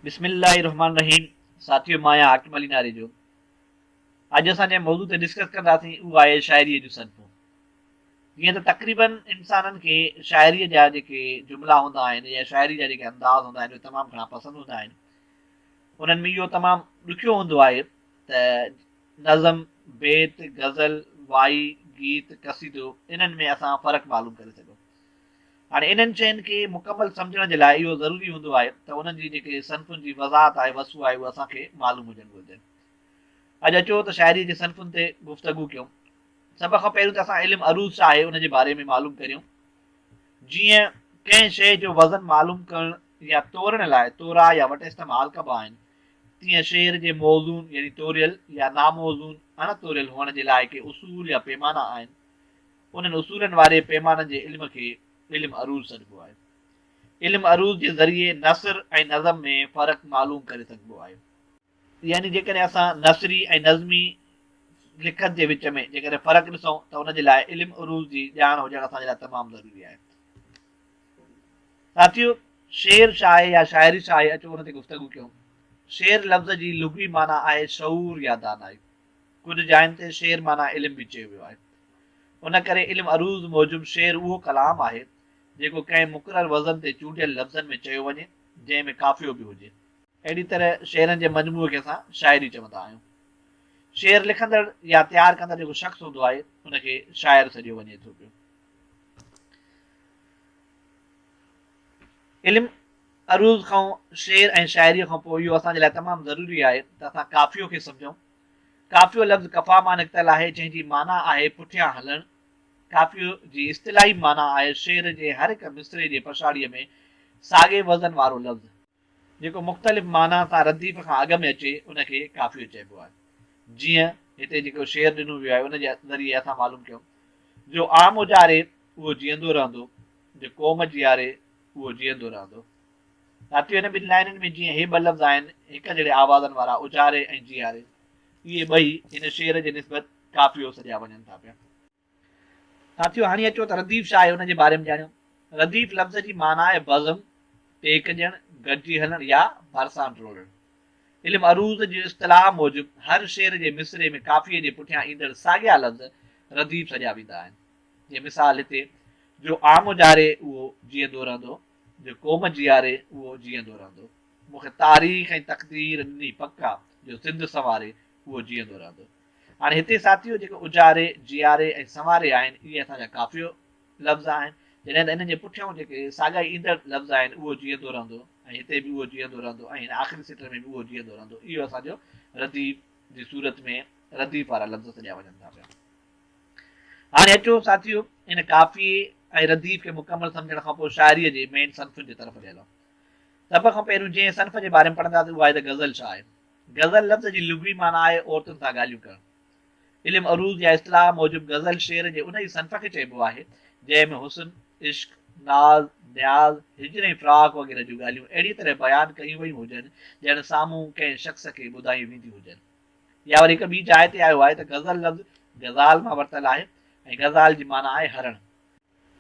بسم الله الرحمن الرحيم ساٿيو مان آهيان حاڪم علي ناريجو اڄ اسان جنهن موضوع تي ڊسڪس ڪنداسين اهو آهي شاعريء جون صنفون جيئن ته تقريبن انسانن کي شاعريء جا جيڪي جملا هوندا آهن يا شاعري جا جيڪي انداز هوندا آهن اهي تمام گهڻا پسند هوندا آهن انهن ۾ اهو تمام ڏکيو هوندو آهي ته نظم بيت غزل وائي گيت قصيدو انهن ۾ اسان فرق معلوم ڪري سگهون هاڻي انهن شين کي مڪمل سمجهڻ جي لاء اهو ضروري هوندو آهي ته انهن جي جيڪي صنفن جي وضاحت آهي، وصف آهي، اهو اسان کي معلوم هجڻ گهرجي. اڄ اچو ته شاعريء جي صنفن تي گفتگو ڪيون. سڀ کان پهريون ته اسان علم عروض ڇا آهي ان جي باري ۾ معلوم ڪريون. جيئن ڪنهن شيء جو وزن معلوم ڪرڻ يا تورڻ لاء تورا يا وٽ استعمال ڪبا آهن، تيئن شعر جي موزون يعني توريل يا ناموزون، اڻ توريل، هئڻ جي لاء ڪي اصول يا پيمانا آهن. انهن اصولن واري پيمانن جي علم کي علم عروض سڏبو آهي. علم عروض جي ذريعي نثر ۽ نظم ۾ فرق معلوم ڪري سگهبو آهي. يعني جيڪڏهن اسان نثري ۽ نظمي لکت جي وچ ۾ جيڪڏهن فرق ڏسون ته ان جي لاء علم عروض جي ڄاڻ هجڻ اسان جي لاء تمام ضروري آهي. ساٿيو! شعر ڇا آهي يا شاعري ڇا آهي اچو ان تي گفتگو ڪيون. شعر لفظ جي لغوي معنيٰ آهي شعور يا دانائي. ڪجهه جاين تي شعر معنيٰ علم به چيو ويو آهي. ان ڪري علم عروض موجب شعر اهو ڪلام آهي، جيڪو ڪنهن مقرر وزن تي چونڊيل لفظن ۾ چيو وڃي، جنهن ۾ قافيو به هجي. اهڙي طرح شعرن جي مجموعي کي اسان شاعري چوندا آهيون. شعر لکندڙ يا تيار ڪندڙ جيڪو شخص هوندو آهي، ان کي شاعر سڏيو وڃي ٿو پيو. علم عروض کان شعر ۽ شاعريء کان پوء اهو اسان جي لاء تمام ضروري آهي ته اسان قافيو کي سمجهون. قافيو لفظ قفا مان نڪتل آهي، جنهن جي معنيٰ آهي پٺيان هلڻ. قافيو جي اصطلاحي معنيٰ آهي شعر جي هر هڪ مصرعي جي پڇاڙيء ۾ ساڳئي وزن وارو لفظ، جيڪو مختلف معنيٰ سان رديف کان اڳ ۾ اچي، ان کي قافيو چئبو آهي. جيئن هتي جيڪو شعر ڏنو ويو آهي، ان جي ذريعي اسان معلوم ڪيون، جو عام اجاري، اهو جيئندو رهندو، جو قوم جياري، اهو جيئندو رهندو. ساٿيو هن ٻن لائنن ۾ جيئن هي ٻه لفظ آهن هڪ جهڙي آوازن وارا اجاري ۽ جياري اهي ٻئي هن شعر جي نسبت قافيو سڏيا وڃن ٿا پيا. ساٿيو هاڻي اچو ته رديف ڇا آهي ان جي باري ۾ ڄاڻيون. رديف لفظ جي معنيٰ آهي بزم، ٽيڪ ڏيڻ، گڏجي هلڻ يا ڀرسان ڊوڙڻ. علم عروض جي اصطلاح موجب هر شعر جي مصرعي ۾ قافيي جي پٺيان ايندڙ ساڳيا لفظ رديف سڏيا ويندا آهن. جيئن مثال هتي جو عام اجاري اهو جيئندو رهندو. جو قوم جياري اهو جيئندو رهندو. مون کي تاريخ ۽ تقدير ڏني پڪ آ جو سنڌ سنواري اهو جيئندو رهندو. هاڻي هتي ساٿيو جيڪي اجاري، جياري ۽ سنواري آهن اهي اسان جا قافيو لفظ آهن جڏهن ته انهن جي پٺيان جيڪي ساڳا ئي ايندڙ لفظ آهن اهو جيئندو رهندو ۽ هتي به اهو جيئندو رهندو ۽ هن آخري سٽ ۾ به اهو جيئندو رهندو اهو اسان جو رديف جي صورت ۾ رديف وارا لفظ سڏيا وڃن ٿا پيا. هاڻي اچو ساٿيو ان قافيي ۽ رديف کي مڪمل سمجهڻ کان پوء شاعريء جي مين صنفن جي طرف ڏي هلون. سڀ کان پهريون جنهن صنف جي باري ۾ پڙهنداسين اها آهي ته غزل ڇا آهي؟ غزل لفظ جي لغوي معنيٰ آهي عورتن سان ڳالهيون ڪرڻ. علم عروض يا اصطلاح موجب غزل شعر جي انهيء صنف کي چئبو آهي جنهن ۾ حسن، عشق، ناز، نياز، هجر ۽ فراق وغيره جون ڳالهيون اهڙيء طرح بيان ڪيون ويون هجن ڄڻ سامهون ڪنهن شخص کي ٻڌايون وينديون هجن. يا وري هڪ ٻي جاء تي آيو آهي ته غزل لفظ غزال مان ورتل آهي ۽ غزال جي معنيٰ آهي هرڻ.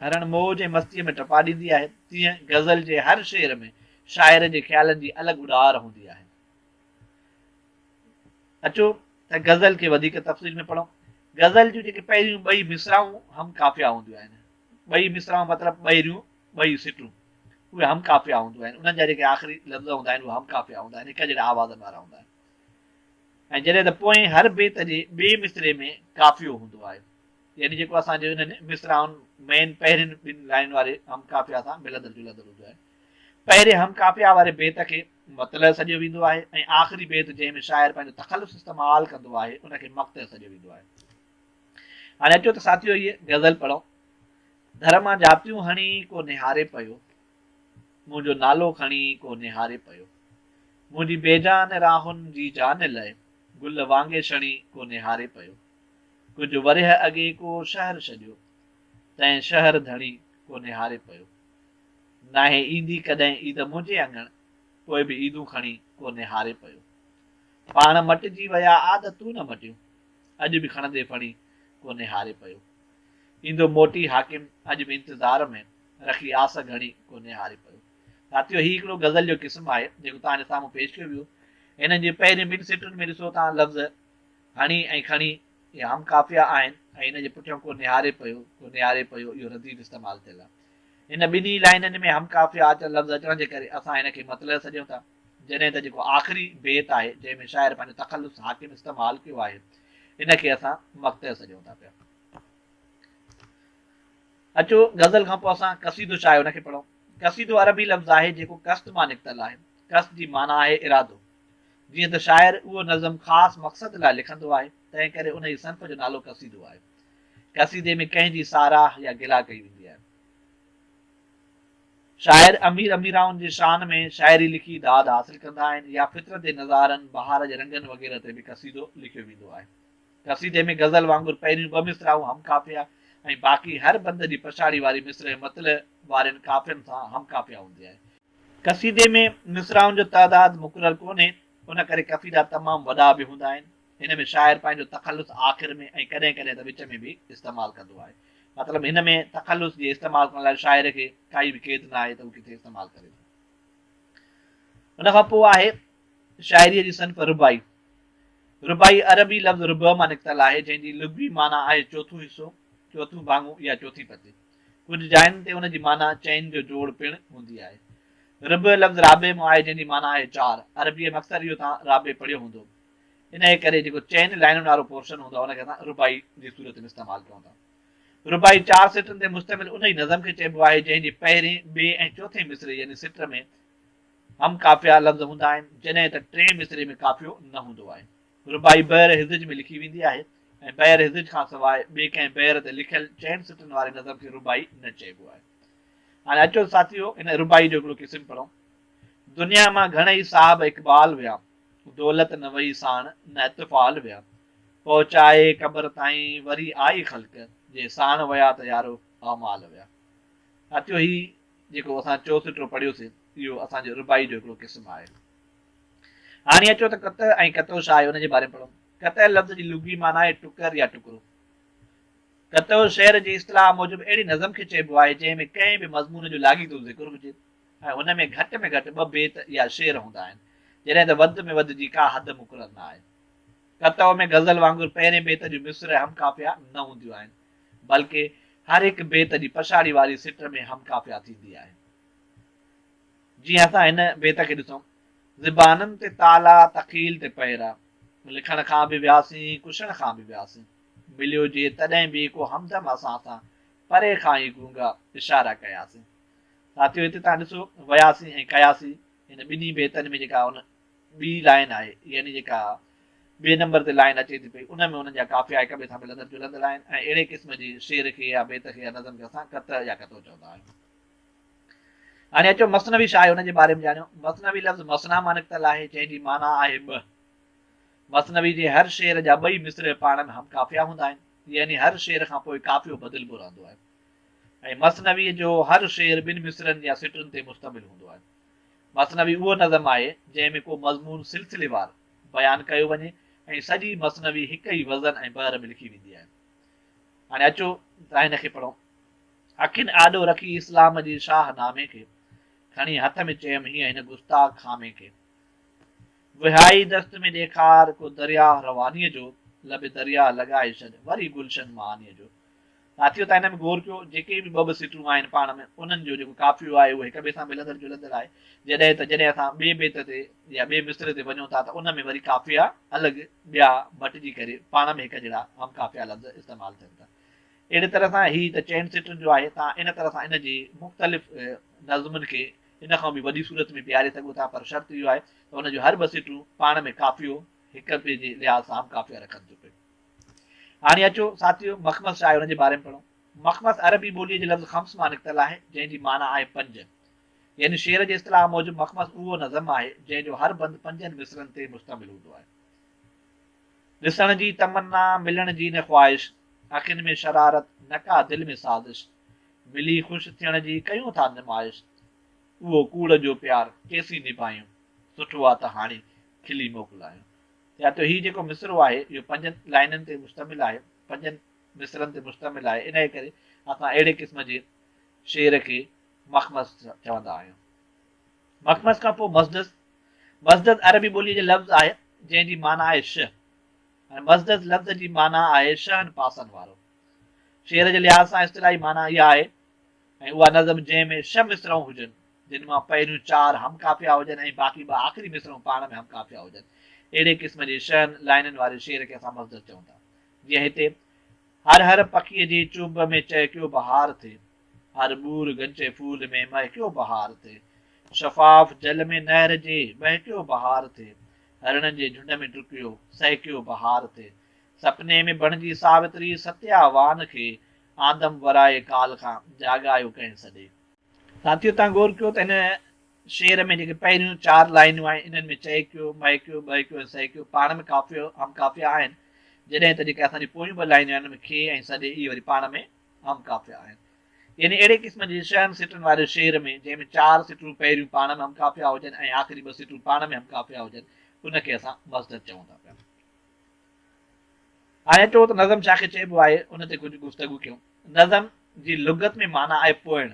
هرڻ موج ۽ مستيء ۾ ٽپا ڏيندي آهي، تيئن غزل جي هر شعر ۾ شاعر جي خيالن جي الڳ اڏار هوندي آهي. اچو ته غزل کي وڌيڪ تفصيل ۾ پڙهون. غزل جون جيڪي پهريون ٻئي مصراعون هم قافيه هونديون آهن. ٻئي مصراعون مطلب ٻهريون ٻئي سٽون اهي هم قافيه هونديون آهن. انهن جا جيڪي آخري لفظ هوندا آهن اهي هم قافيه هوندا آهن، هڪ جهڙي آوازن وارا هوندا آهن. ۽ جڏهن ته پوئين هر بيت جي ٻئي مصرعي ۾ قافيو هوندو آهي يعني جيڪو اسان جي انهن مصراعن مين پهرين ٻن لائين واري هم قافيه سان ملندڙ جلندڙ هوندو آهي. پهرين هم قافيه واري بيت کي مطلع سڏيو ويندو آهي ۽ آخري بيت جنهن ۾ شاعر پنهنجو تخلص استعمال ڪندو آهي ان کي مقطع سڏيو ويندو آهي. هاڻي اچو ته ساٿيو هيء غزل پڙهون. در مان جهاتيون هڻي ڪو نهاري پيو. منهنجو نالو کڻي ڪو نهاري پيو. منهنجي بيجان راهن جي جان لئه گل وانگي شڻي ڪو نهاري پيو. ڪجهه ورهيه اڳي ڪو شهر ڇڏيو، تنهن شهر ڌڻي ڪو نهاري پيو. ناهي ايندي ڪڏهن عيد منهنجي اڱڻ، پوء به عيدون کڻي ڪو نهاري پيو. پاڻ مٽجي ويا عادتون نه مٽيون، اڄ به کڻندي ڦڻي ڪو نهاري پيو. ايندو موٽي حاڪم اڄ به انتظار ۾، رکي آس گهڻي ڪو نهاري پيو. ساٿيو هي هڪڙو غزل جو قسم آهي جيڪو توهان جي سامهون پيش ڪيو ويو. هنن جي پهرين ٻن سٽن ۾ ڏسو توهان لفظ هڻي ۽ کڻي اهي هم قافيه آهن ۽ ان جي پٺيان ڪو نهاري پيو، ڪو نهاري پيو اهو رديف استعمال ٿيل آهي. هن ٻنهي لائينن ۾ هم قافيه اچڻ لفظ اچڻ جي ڪري اسان هن کي مطلع سڏيون ٿا. جڏهن ته جيڪو آخري بيت آهي جنهن ۾ شاعر پنهنجو تخلص حاڪم استعمال ڪيو آهي ان کي اسان مقطع سڏيون ٿا پيا. اچو غزل کان پوء اسان قصيدو ڇا آهي ان کي پڙهون. قصيدو عربي لفظ آهي جيڪو قصد مان نڪتل آهي. قصد جي معنيٰ آهي ارادو. جيئن ته شاعر اهو نظم خاص مقصد لاء لکندو آهي، تنهن ڪري انهيء صنف جو نالو قصيدو آهي. قصيدي ۾ ڪنهن جي ساراهه يا گلا ڪئي ويندي آهي. شاعر امير اميرائن جي شان ۾ شاعري لکي داد حاصل ڪندا آهن يا فطرت جي نظارن، بهار جي رنگن وغيره تي به قصيدو لکيو ويندو آهي. قصيدي ۾ غزل وانگر پهريون ٻه مصراعون هم قافيه ۽ باقي هر بند جي پڇاڙي واري مصرع مطلع وارين قافين سان هم قافيه هوندي آهي. قصيدي ۾ مصراعن جو تعداد مقرر ڪونهي، ان ڪري قصيدا تمام وڏا به هوندا آهن. هن ۾ شاعر پنهنجو تخلص آخر ۾ ۽ ڪڏهن ڪڏهن ته وچ ۾ به استعمال ڪندو آهي. مطلب هن ۾ تخلص جي استعمال ڪرڻ لاء شاعر کي ڪائي به قيد نه آهي ته هو ڪٿي استعمال ڪري ٿو. ان کان پوء آهي شاعريء جي صنف رباعي. رباعي عربي لفظ ربع مان نڪتل آهي، جنهن جي لغوي معنيٰ آهي چوٿون حصو، چوٿون ڀاڱو يا چوٿين پتي. ڪجهه جاين تي ان جي معنيٰ چئن جو جوڙ پڻ هوندي آهي. ربع لفظ رابع مان آهي، جنهن جي معنيٰ آهي چار. عربيء ۾ اڪثر اهو توهان رابع پڙهيو هوندو. انهيء ڪري جيڪو چئن لائنن وارو پورشن هوندو آهي، ان کي اسان رباعي جي صورت ۾ استعمال ڪيون ٿا. رباعي چار سٽن تي مشتمل انهيء نظم کي چئبو آهي، جنهن جي پهرين، ٻئي ۽ چوٿين مصرعي يعني سٽ ۾ هم قافيه لفظ هوندا آهن، جڏهن ته ٽئين مصرعي ۾ قافيو نه هوندو آهي. رباعي بحر هزج ۾ لکي ويندي آهي ۽ بحر هزج کان سواء ٻئي ڪنهن بحر تي لکيل چئن سٽن واري نظم کي رباعي نه چئبو آهي. هاڻي اچو ساٿيو هن رباعي جو هڪڙو قسم پڙهون. دنيا مان گهڻئي صاحب اقبال ويا، دولت نه وئي ساڻ نه اطفال ويا، پهچائي قبر تائين وري آئي خلق، جي ساڻ ويا ته يارو اعمال ويا. ساٿيو هي جيڪو اسان چوسٽو پڙهيوسين اهو اسان جي رباعي جو هڪڙو قسم آهي. هاڻي اچو ته قطع ۽ قطعو ڇا آهي ان جي باري ۾ پڙهون. قطع لفظ جي لغوي معنيٰ آهي ٽڪر يا ٽڪرو. قطعو شعر جي اصطلاح موجب اهڙي نظم کي چئبو آهي جنهن ۾ ڪنهن به مضمون جو لاڳيتو ذڪر هجي ۽ هن ۾ گهٽ ۾ گهٽ ٻه بيت يا شعر هوندا آهن جڏهن ته وڌ ۾ وڌ جي ڪا حد مقرر نه آهي. قطعو ۾ غزل وانگر پهرين بيت جون مصرع هم قافيه نه هونديون آهن. بلڪه هر هڪ بيت جي پڇاڙي واري سٽ ۾ هم قافيه ٿيندي آهي. جيئن اسان هن بيت کي ڏسون، زبانن تي تالا، تخيل تي پهرا، لکڻ کان به وياسين، ڪشڻ کان به وياسين، مليو جي تڏهن به ڪو همدم اسان سان، پري کان ئي گونگا اشارا ڪياسين. ساٿيو هتي توهان ڏسو وياسين ۽ ڪياسين هن ٻنهي بيتن ۾ جيڪا ان ٻي لائين آهي يعني جيڪا ٻئي نمبر تي لائين اچي ٿي پئي ان ۾ انهن جا قافيا هڪ ٻئي سان ملندڙ جلندڙ آهن ۽ اهڙي قسم جي شعر کي يا بيت کي يا نظم کي اسان قطع يا قطعو چوندا آهيون. هاڻي اچو مثنوي ڇا آهي ان جي باري ۾ ڄاڻيو. مثنوي لفظ مثنا مان نڪتل آهي جنهن جي معنيٰ آهي ٻه. مثنوي جي هر شعر جا ٻئي مصرع پاڻ ۾ هم قافيا هوندا آهن يعني هر شعر کان پوء قافيو بدلبو رهندو آهي ۽ مثنوي جو هر شعر ٻن مصرعن يا سٽن تي مشتمل هوندو آهي. مثنوي اهو نظم آهي، جنهن ۾ ڪو مضمون سلسليوار بيان ڪيو وڃي ۽ سڄي مثنوي هڪ ئي وزن ۽ بحر ۾ لکي ويندي آهي. هاڻي اچو ته هن کي پڙهون. اکين آڏو رکي اسلام جي شاهه نامي کي، کڻي هٿ ۾ چيم هيئن هن گستاخ خامي کي. وهائي دست ۾ ڏيکار ڪو درياهه روانيء جو، لب درياهه لڳائي ڇڏ وري گلشن معانيء جو. ساٿيو تان هن ۾ غور ڪيو جيڪي به ٻه ٻه سٽون آهن پاڻ ۾ انهن جو جيڪو قافيو آهي اهو هڪ ٻئي سان ملندڙ جلندڙ آهي جڏهن ته جڏهن اسان ٻئي بيت تي يا ٻئي مصرعي تي وڃون ٿا ته ان ۾ وري قافيا الڳ ٻيا مٽجي ڪري پاڻ ۾ هڪ جهڙا هم قافيا لفظ استعمال ٿين ٿا اهڙي طرح سان هي ته چئن سٽن جو آهي تان ان طرح سان ان جي مختلف نظمن کي ان کان به وڏي صورت ۾ بيهاري سگهو ٿا پر شرط اهو آهي ته ان جون هر ٻه سٽون پاڻ ۾ قافيو هڪ ٻئي جي لحاظ سان هم قافيا رکن ٿيون پيون. هاڻي اچو ساٿيو مخمس ڇا آهي ان جي باري ۾ پڙهون. مخمس عربي ٻوليء جي لفظ خمس مان نڪتل آهي، جنهن جي معنيٰ آهي پنج. يعني شعر جي اصطلاح موجب مخمس اهو نظم آهي، جنهن جو هر بند پنجن مصرعن تي مشتمل هوندو آهي. ڏسڻ جي تمنا، ملڻ جي نه خواهش، اکين ۾ شرارت، نه ڪا دل ۾ سازش، ملي خوش ٿيڻ جي ڪيون ٿا نمائش، اهو ڪوڙ جو پيار ڪيسين نڀايون، سٺو آ ته هاڻي کلي موڪلايون. يا ته هي جيڪو مصرعو آهي اهو پنجن لائنن تي مشتمل آهي، پنجن مصرعن تي مشتمل آهي، انهيء ڪري اسان اهڙي قسم جي شعر کي مخمس چوندا آهيون. مخمس کان پوء مسدس، مسدس عربي ٻوليء جو لفظ آهي، جنهن جي معنيٰ آهي شھ. ۽ مسدس لفظ جي معنيٰ آهي شهن پاسن وارو. شعر جي لحاظ سان اصطلاحي معنيٰ اها آهي ۽ اها نظم جنهن ۾ ڇهه مصرعون هجن، جن مان پهريون چار هم قافيه هجن ۽ باقي ٻه آخري مصرعون پاڻ ۾ هم قافيه هجن. اهڙي قسم جي ڇهن لائنن واري شعر کي اسان مسدس چئون ٿا. جيئن هتي، هر هر پکيء جي چونب ۾ چهڪيو بهار ٿئي. هر ٻور گنچي ڦول ۾ مهڪيو بهار ٿئي. شفاف جل ۾ نهر جي ٻهڪيو بهار ٿئي. هرڻن جي جهنڊ ۾ ڊڪيو، سهڪيو بهار ٿئي. سپني ۾ بڻجي ساوتري ستيا وان کي، آندم ورائي ڪال کان، جاڳايو ڪنهن سڏي. ساٿيو تان غور ڪيو ته هن شعر ۾ جيڪي پهريون چار لائنون آهن انهن ۾ چهڪيو، مهڪيو، ٻهڪيو ۽ سهڪيو پاڻ ۾ قافيو هم قافيه آهن، جڏهن ته جيڪي اسان جون پويون ٻه لائنون آهن انهن ۾ کي ۽ سڏي اهي وري پاڻ ۾ هم قافيه آهن. يعني اهڙي قسم جي ڇهن سٽن واري شعر ۾ جنهن ۾ چار سٽون پهريون پاڻ ۾ هم قافيه هجن ۽ آخري ٻه سٽون پاڻ ۾ هم قافيه هجن ان کي اسان مصدر چئون ٿا پيا. هاڻي اچو ته نظم ڇا کي چئبو آهي ان تي ڪجهه گفتگو ڪيون. نظم جي لغت ۾ معنيٰ آهي پوئڻ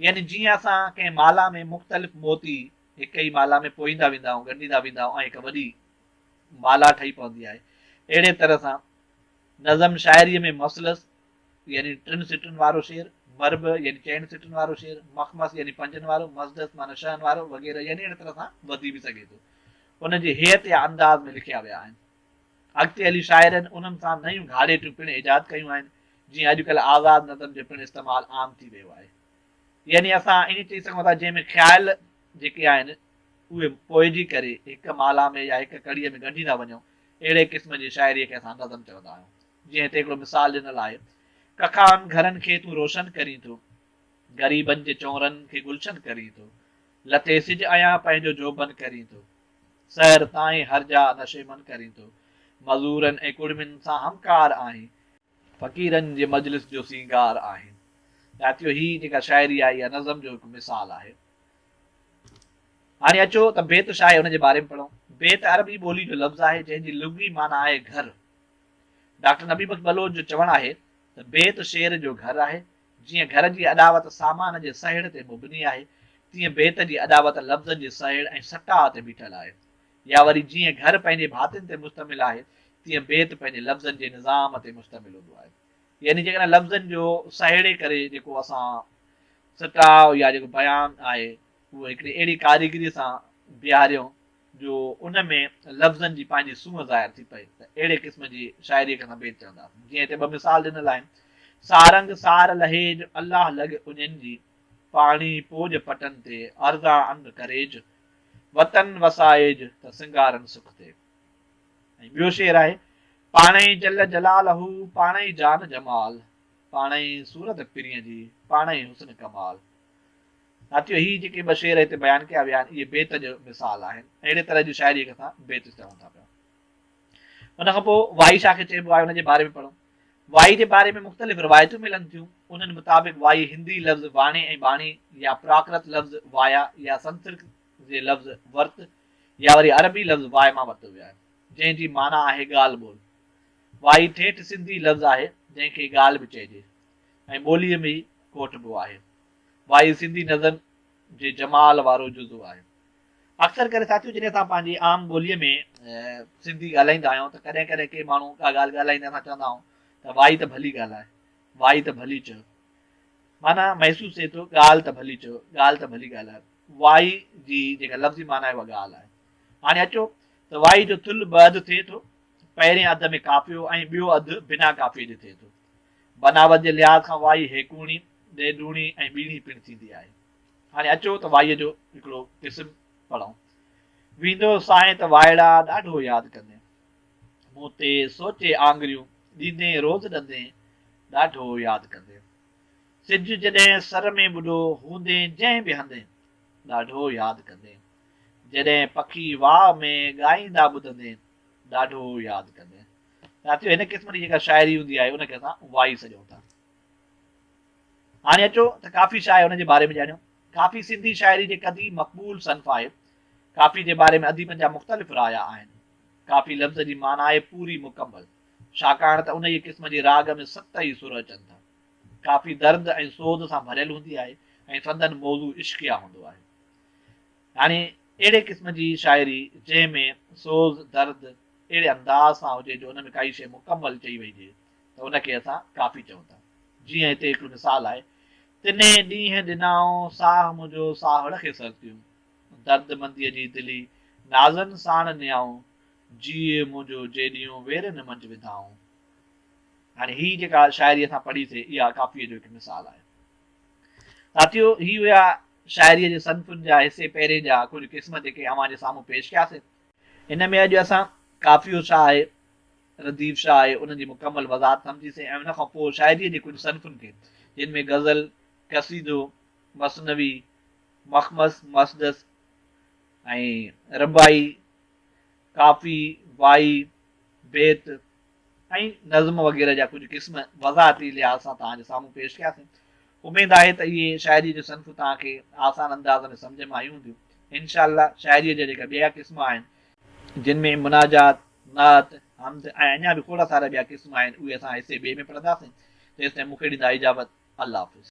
يعني جيئن اسان ڪنهن مالا ۾ مختلف موتي هڪ ئي مالا ۾ پوئيندا ويندا آهيون ڳنڍيندا ويندا آهيون ۽ هڪ وڏي مالا ٺهي پوندي آهي اهڙي طرح سان نظم شاعريء ۾ مثلث يعني ٽن سٽن وارو شعر، مربع يعني چئن سٽن وارو شعر، مخمس يعني پنجن وارو، مسدس معنيٰ ڇهن وارو وغيره يعني اهڙي طرح سان وڌي به سگهي ٿو. ان جي هيئت يا انداز ۾ لکيا ويا آهن. اڳتي هلي شاعرن انهن سان نيون گهاڙيٽيون پڻ ايجاد ڪيون آهن، جيئن اڄڪلهه آزاد نظم جو پڻ استعمال عام ٿي ويو آهي. يعني اسان ائين چئي سگهون ٿا جنهن ۾ خيال جيڪي آهن اهي پوئجي ڪري هڪ مالا ۾ يا هڪ ڪڙيء ۾ ڳنڍيندا وڃون، اهڙي قسم جي شاعريء کي اسان نظم چوندا آهيون. جيئن هتي هڪڙو مثال ڏنل آهي. ڪکان گهرن کي تون روشن ڪرين ٿو. غريبن جي چونرن کي گلشن ڪرين ٿو. لٿي سج عيان پنهنجو جوڀن ڪرين ٿو. سحر تائين هر جا نشيمن ڪرين ٿو. مزورن ۽ ڪڙمين سان همڪار آهين. فقيرن جي مجلس جو سينگار آهين. ساٿيو هي جيڪا شاعري آهي اها نظم جو هڪ مثال آهي. هاڻي اچو ته بيت ڇا آهي ان جي باري ۾ پڙهون. بيت عربي ٻولي جو لفظ آهي جنهن جي لغوي معنيٰ آهي گهر. ڊاڪٽر نبي بخش بلوچ جو چوڻ آهي ته بيت شعر جو گهر آهي. جيئن گهر جي اڏاوت سامان جي سهيڙ تي مبني آهي، تيئن بيت جي اڏاوت لفظن جي سهيڙ ۽ سٽاء تي بيٺل آهي. يا وري جيئن گهر پنهنجي ڀاتين تي مشتمل آهي، تيئن بيت پنهنجي لفظن جي نظام تي مشتمل هوندو آهي. يعني جيڪڏهن لفظن جو سهيڙي ڪري جيڪو اسان سٽاء يا جيڪو بيان آهي، اهو هڪڙي اهڙي ڪاريگريء سان بيهاريون جو ان ۾ لفظن جي پنهنجي سونهن ظاهر ٿي پئي ته اهڙي قسم جي شاعريء کي اسان بيت چونداسين. جيئن هتي ٻه مثال ڏنل آهن، سارنگ سار لهيج، الله لڳ اڃين جي، پاڻي پوڄ پٽن تي، ارزان ان ڪريج، وطن وسائيج ته سنگارن سک ٿئي. ۽ ٻيو شعر آهي، پاڻئي جل جلاله، پاڻئي جان جمال، پاڻئي صورت پرينء جي، پاڻئي حسن ڪمال. ساٿيو هي جيڪي ٻه شعر هتي بيان ڪيا ويا آهن اهي بيت جو مثال آهن ۽ اهڙي طرح جي شاعريء کي اسان بيت چئون ٿا پيا. ان کان پوء وائي ڇا کي چئبو آهي ان جي باري ۾ پڙهون. وائي جي باري ۾ مختلف روايتون ملن ٿيون. انهن مطابق وائي هندي لفظ واڻي ۽ ٻاڻي يا پراڪرت لفظ وايا يا سنسڪرت جي لفظ ورت يا وري عربي لفظ واء مان ورتو ويو آهي جنهن جي معنيٰ آهي ڳالهه ٻولهه. وائي ٺيٺ سنڌي لفظ آهي جنهن کي ڳالهه به چئجي ۽ ٻوليء ۾ ئي ڪوٺبو آهي. وائي سنڌي نظم جي جمال وارو جزو آهي. اڪثر ڪري ساٿيو جڏهن اسان پنهنجي عام ٻوليء ۾ سنڌي ڳالهائيندا آهيون ته ڪڏهن ڪڏهن ڪي ماڻهو ڪا ڳالهه ڳالهائيندي اسان چوندا آهيون ته وائي ته ڀلي ڳالهاء، وائي ته ڀلي چئو. معنيٰ محسوس ٿئي ٿو ڳالهه ته ڀلي چئو، ڳالهه ته ڀلي ڳالهاء. وائي جي جيڪا لفظي معنيٰ آهي اها ڳالهه آهي. هاڻي اچو ته وائي جو ٿلهه ٻه اڌ ٿئي ٿو. پهرين اڌ ۾ قافيو ۽ ٻيو اڌ بنا قافيي جي ٿئي ٿو. بناوت جي لحاظ کان وائي هيڪوڻي، ڏيڍوڻي ۽ ٻيڻي پڻ ٿيندي آهي. هاڻي اچو ته وائيء جو هڪڙو قسم پڙهون. ويندو سانء ته وائڙا ڏاڍو ياد ڪندين. مون تي سوچي آڱريون ڏيندين روز ڏندين ڏاڍو ياد ڪندين. سج جڏهن سر ۾ ٻڏو هوندين جنهن به هنڌين ڏاڍو ياد ڪندين. جڏهن پکي واء ۾ ڳائيندا ٻڌندين ڏاڍو ياد ڪندين. ساٿيو هن قسم جي جيڪا شاعري هوندي آهي ان کي اسان وائي سڏيون ٿا. هاڻي اچو ته ڪافي ڇا آهي ان جي باري ۾ ڄاڻيون. ڪافي سنڌي شاعري جي قديم مقبول صنف آهي. ڪافي جي باري ۾ اديبن جا مختلف رايا آهن. ڪافي لفظ جي معنيٰ آهي پوري مڪمل. ڇاڪاڻ ته انهيء قسم جي راڳ ۾ ست ئي سر اچن ٿا. ڪافي درد ۽ سوز سان ڀريل هوندي آهي ۽ سندن موضوع عشقيه هوندو آهي. هاڻي اهڙي قسم جي شاعري جنهن ۾ سوز، درد اهڙي انداز سان هجي جو ان ۾ ڪائي شيء مڪمل چئي وئي ته ان کي اسان ڪافي چئون ٿا. جيئن هتي هڪڙو مثال آهي، تنهين ڏينهن ڏنائون ساهه منهنجو ساهڙ کي سرتيون، دردمنديء جي دلي نازن ساڻ نيائون، جيء منهنجو جيڏيون ويرين منجهه وڌائون. هاڻي هي جيڪا شاعري اسان پڙهي سي اها ڪافيء جو هڪ مثال آهي. ساٿيو هي هيا شاعريء جي صنفن جا حصي پهرين جا ڪجهه قسم جيڪي اوهان جي سامهون پيش ڪياسين. هن ۾ اڄ اسان قافيو ڇا آهي، رديف ڇا آهي، انهن جي مڪمل وضاحت سمجهي سين ۽ ان کان پوء شاعريء جي ڪجهه صنفن کي جن ۾ غزل، قصيدو، مثنوي، مخمس، مسدس ۽ رباعي، ڪافي، وائي، بيت ۽ نظم وغيره جا ڪجهه قسم وضاحتي لحاظ سان توهان جي سامهون پيش ڪياسين. اميد آهي ته اهي شاعريء جون صنفون توهان کي آسان انداز ۾ سمجهه ۾ آيون هونديون. انشاء الله شاعريء جا جيڪا ٻيا قسم آهن، جن ۾ مناجات، نعت، حمد ۽ اڃا به کوڙ سارا ٻيا قسم آهن، اهي اسان حصي ٻئي ۾ پڙهنداسين. تيستائين مون کي ڏيندا اجازت. الله حافظ.